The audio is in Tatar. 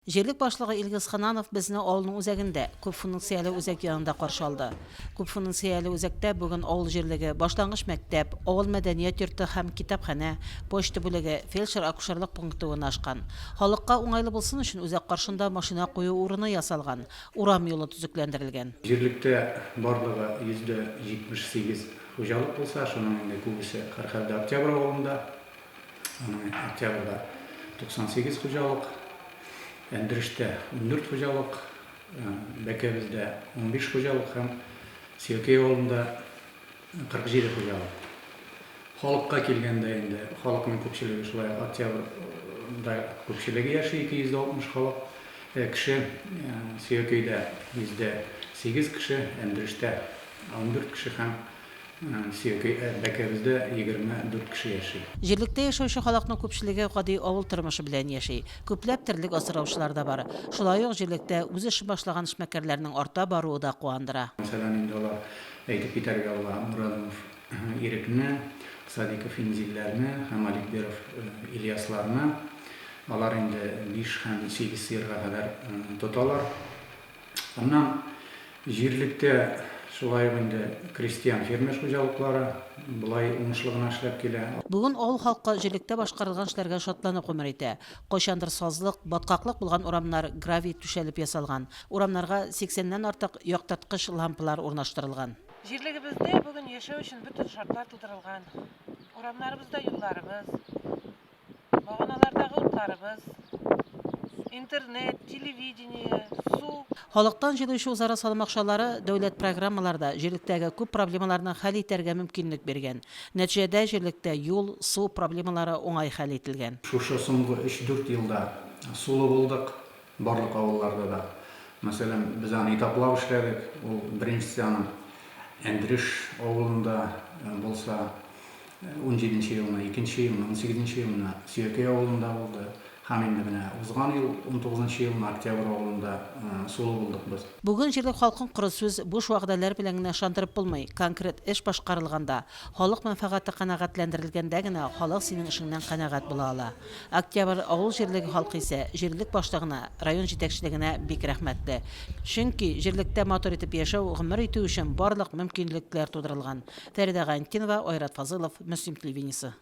Җирлек башлыгы Илгиз Хананов безне авылның үзәгендә, күпфункцияле үзәк янында каршы алды. Күпфункцияле үзәктә бүген авыл җирлеге, башлангыч мәктәп, авыл мәдәният йорты һәм китапханә, почта бүлеге, фельдшер-акушерлык пункты урнашкан. Халыкка уңайлы булсын өчен үзәк каршында машина кую урыны ясалган, урам юлы төзекләндерелгән. Җирлектә барлыгы 78 хуҗалык булса, шуның инде күбесе һәрхәлдә Октябрь авылында. Аның Октябрьдә 98 хуҗалык, Әндерештә 14 хуҗалык, Бәкәбездә 15 хуҗалык һәм Сөякәй авылында 47 хуҗалык. Халыкка килгәндә инде, халыкның күпчелеге шулай ук Октябрьдә күпчелеге яши, 260 халык, кеше, Сөякәйдә 108 кеше, Әндерештә 14 кеше һәм Сөякәй Бәкәбездә 24 кеше яши. Җирлектә яшәүче халыкның күпчелеге гади авыл тормышы белән яши. Күпләп терлек асраучылар да бар. Шулай ук җирлектә үз эшен башлаган эшмәкәрләрнең арта баруы да куандыра. Мәсәлән, инде алар әйтеп китәргә була Мурадымов Ирекне, Садиков Инзилләрне һәм Аликберов Ильясларны. Алар инде биш һәм сигез сыерга кадәр тоталар. Аннан җирлектә шулай ук инде крестьян-фермер хуҗалыклары болай уңышлы гына эшләп килә. Бүген авыл халкы җирлектә башкарылган эшләргә шатланып гомер итә. Кайчандыр сазлык, баткаклык булган урамнар гравий түшәлеп ясалган. Урамнарга сиксәннән артык яктырткыч лампалар урнаштырылган. Җирлегебездә бүген яшәү өчен бөтен шартлар тудырылган. Урамнарыбызда юлларыбыз, Баганалардагы утларыбыз, интернет, телевидение, су. Халыктан җыелучы үзара салым акчалары дәүләт программалары да җирлектәге күп проблемаларны хәл итәргә мөмкинлек биргән. Нәтиҗәдә җирлектә юл, су проблемалары уңай хәл ителгән. Шушы соңгы өч-дүрт елда сулы булдык, барлык авылларда да. Мәсәлән, без аны этаплап эшләдек. Ул беренчесе аның Әндереш авылында булса, Унҗиденче елны, икенче елны, унсигезенче елны Сөякәй авылында булды. Һәм инде менә узган ел, унтугызынчы елны Октябрь авылында сулы булдык без. Бүген җирлек халкын коры сүз, буш вәгъдәләр белән генә ышандырып булмый. Конкрет эш башкарылганда, халык мәнфәгате канәгатьләндерелгәндә генә халык синең эшеңнән канәгать була ала. Октябрь авыл җирлеге халкы исә җирлек башлыгына, район җитәкчелегенә бик рәхмәтле. Чөнки җирлектә матур итеп яшәү, гомер итү өчен барлык мөмкинлекләр тудырылган. Фәридә Гайнтдинова, Айрат Фазылов, Мөслим телевидениесе.